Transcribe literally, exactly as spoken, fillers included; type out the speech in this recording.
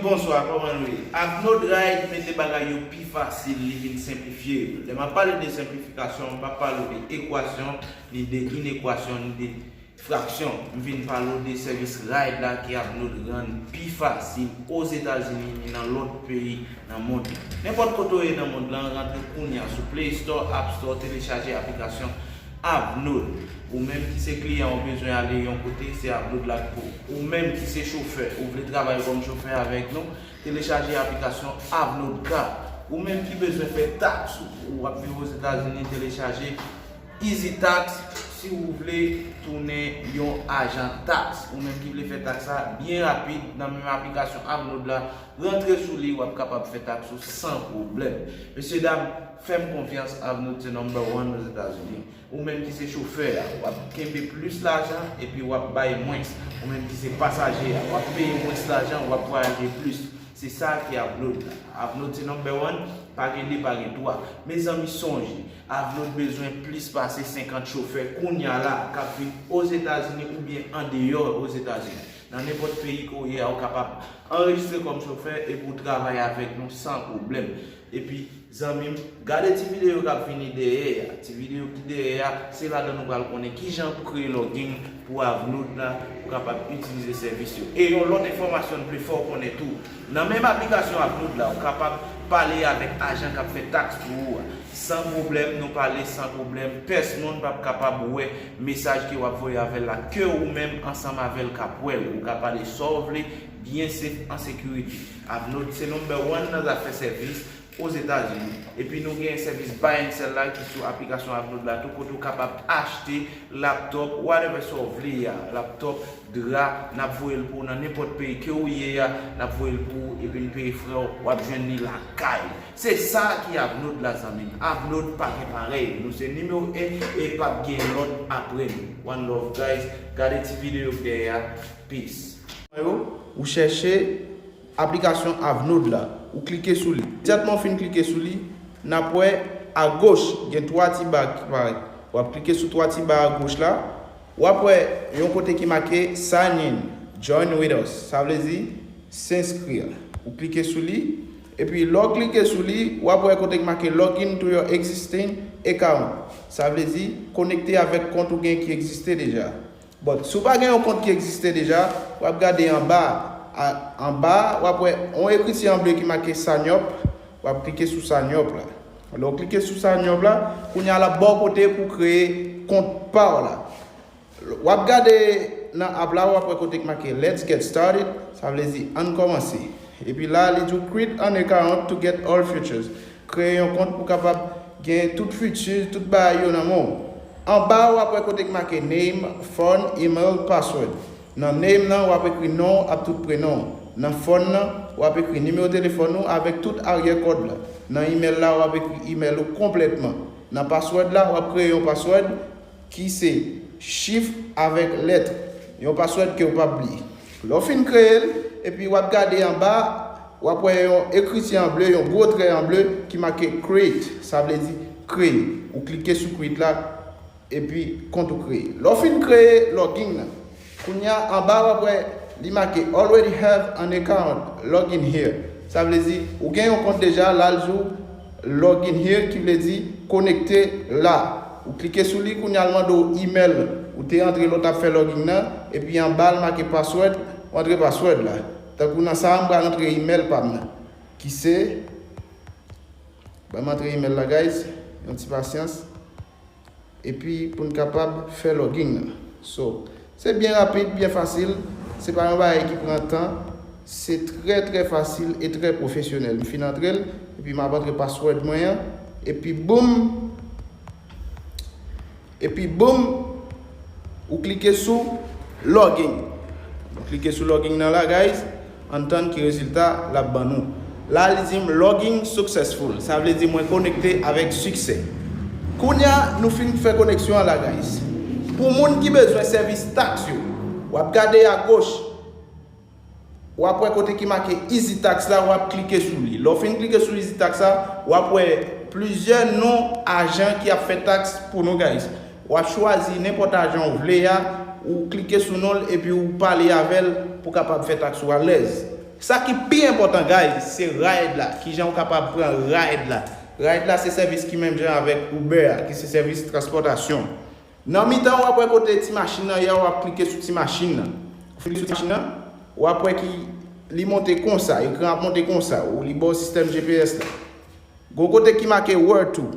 Bonswa, kòman nou ye? Avnode Ride mete bagay yo pi fasil, li vin senplifye yo. Lè m ap pale de senplifikasyon, m p ap pale de ekwasyon, ni de inekwasyon, ni de fraksyon. M vin pale w de sèvis ride la ke Avnode rann pi fasil Ozetazini ni nan lòt peyi nan mond lan. Nenpòt kote w ye nan mond lan, rantre kounye a sou Play Store, App Store, telechaje aplikasyon Avnode. Ou menm ki se kliyan, ou bezwen ale yon kote, se Avnode la k pou ou. Ou menm ki se chofè, ou vle travay kòm chofè avèk nou, telechaje aplikasyon Avnode Car. Ou menm ki bezwen fè taks ou, ou ap viv Ozetazini, telechaje Easy Tax si ou vle tounen yon ajan taks. Ou menm ki vle fè taks la byen rapid nan menm aplikasyon Avnode la, rantre sou li, w ap kapab fè taks ou san pwoblèm. Mesye dam, fè m konfyans, Avnode se number one Ozetazini. Ou menm ki se chofè a, w ap kenbe plis lajan epi w ap bay mwens. Ou menm ki se pasaje a, w ap peye mwens lajan, w ap vwayaje plis. Se sa ki Avnode la. Avnode se number one, pa gen de, pa gen twa. Mezanmi, sonje, Avnode bezwen plis pase senkant chofè kounye a la k ap viv Ozetazini oubyen andeyò Ozetazini. Nan nenpòt peyi ke w ye a, ou kapab anrejistre kòm chofè epi w travay avèk nou san pwoblèm. Epi, zanmi m, gade ti videyo k ap vini dèyè a. Ti videyo ki dèyè a, se ladan nou pral konnen kijan pou kreye login pou Avnode la, pou kapab itilize sèvis yo. E yon lòt enfòmasyon m vle fè w konnen tou. Nan menm aplikasyon Avnode la, ou kapab pale avèk ajan k ap fè taks pou ou a. San pwoblèm, nou pale san pwoblèm. Pèsonn p ap kapab wè mesaj ke w ap voye avè l la, ke ou menm ansanm avè l k ap wè l. Ou ka pale sa w vle, byen safe, an sekirite. Avnode se number one nan zafè sèvis Ozetazini. Epi nou gen sèvis buy and sell la ki sou aplikasyon Avnode la tou, kote w kapab achte laptop, whatever sa w vle a, laptop, dra, n ap voye l pou w nan nenpòt peyi ke w ye a, n ap voye l pou ou, epi n peye frè w, w ap jwenn li lakay ou. Se sa ki Avnode la, zanmi m. Avnode pa gen parèy. Nou se nimewo en e p ap gen lòt apre nou. One love, guys. Gade ti videyo k dèyè a. Peace. Yo, ou chèche aplikasyon Avnode la. Ou klike sou li. Imedyatman w fin klike sou li, n ap wè agoch gen twa ti ba ki parèt. W ap klike sou twa ti ba agoch la. W ap wè yon kote ki make sign in, join with us. Sa vle di, s'inscrire. Ou klike sou li. Epi, lè w klike sou li, w ap wè kote ki make log in to your existing account. Sa vle di, konekte avèk kont ou gen ki egziste deja. Bon, si w pa gen yon kont ki egziste deja, w ap gade anba a, anba a, w ap wè yon ekriti an ble ki make sign up, w ap klike sou sign up la. Lè w klike sou sign up la, kounye a l ap ba w kote pou w kreye kont pa w la. W ap gade nan app la, w ap wè kote k make let's get started, sa vle di ann kòmanse. Epi la, li di w create an account to get all features. Kreye yon kont pou w kapab gen tout features, tout bagay yo nan men w. Anba a, w ap wè kote k make name, phone, email, password. Nan name nan, w ap ekri non w ak tout prenon w. Nan phone nan, w ap ekri nimewo telefòn ou avèk tout aryè kòd la. Nan email la, w ap ekri email ou konplètman. Nan password la, w ap kreye yon password ki se chif avèk lèt. Yon password ke w p ap bliye. Lè w fin kreye l, epi w ap gade anba, w ap wè yon ekriti an ble, yon gwo trè an ble ki make create. Sa vle di kreye. Ou klike sou create la, epi kont ou kreye. Lè w fin kreye login nan, kounye a anba w ap wè li make already have an account, log in here. Sa vle di ou gen yon kont deja, la l di w log in here, ki vle di konekte la. Ou klike sou li, kounye a l mande w email ou te antre lè w t ap fè login nan, epi anba l make password, ou antre password la. Tankou nan sa a, m pral antre email pa m nan, ki se, ban m antre email la, guys, yon ti pasyans. Epi pou n kapab fè login nan. So, se byen rapid, byen fasil. Se pa yon bagay ki pran tan. Se trè, trè fasil e trè pwofesyonèl. M fin antre l, epi m ap antre password mwen an. Epi boum! Epi boum! Ou klike sou login. Ou klike sou login nan la, guys. Ann tann ki rezilta l ap ban nou. La, li di m login successful. Sa vle di mwen konekte avèk siksè. Kounye a, nou fin fè koneksyon an la, guys. Pou moun ki bezwen sèvis taks yo, w ap gade agoch, w ap wè kote ki make Easy Tax la, w ap klike sou li. Lè w fin klike sou Easy Tax la, w ap wè plizyè non ajan ki ap fè taks pou nou, guys. W ap chwazi nenpòt ajan w vle a, ou klike sou non l epi ou pale avè l pou w kapab fè taks ou alèz. Sa ki pi enpòtan, guys, se ride la. Kijan ou kapab pran ride la? Ride la se sèvis ki menm jan avèk Uber a, ki se sèvis transpòtasyon. Nan mitan, w ap wè kote ti machin nan ye a, w ap klike sou ti machin nan. Ou klike sou ti machin nan, w ap wè ki li monte konsa, ekran ap monte konsa, ou li ba w sistèm G P S la. Gon kote ki make Where to.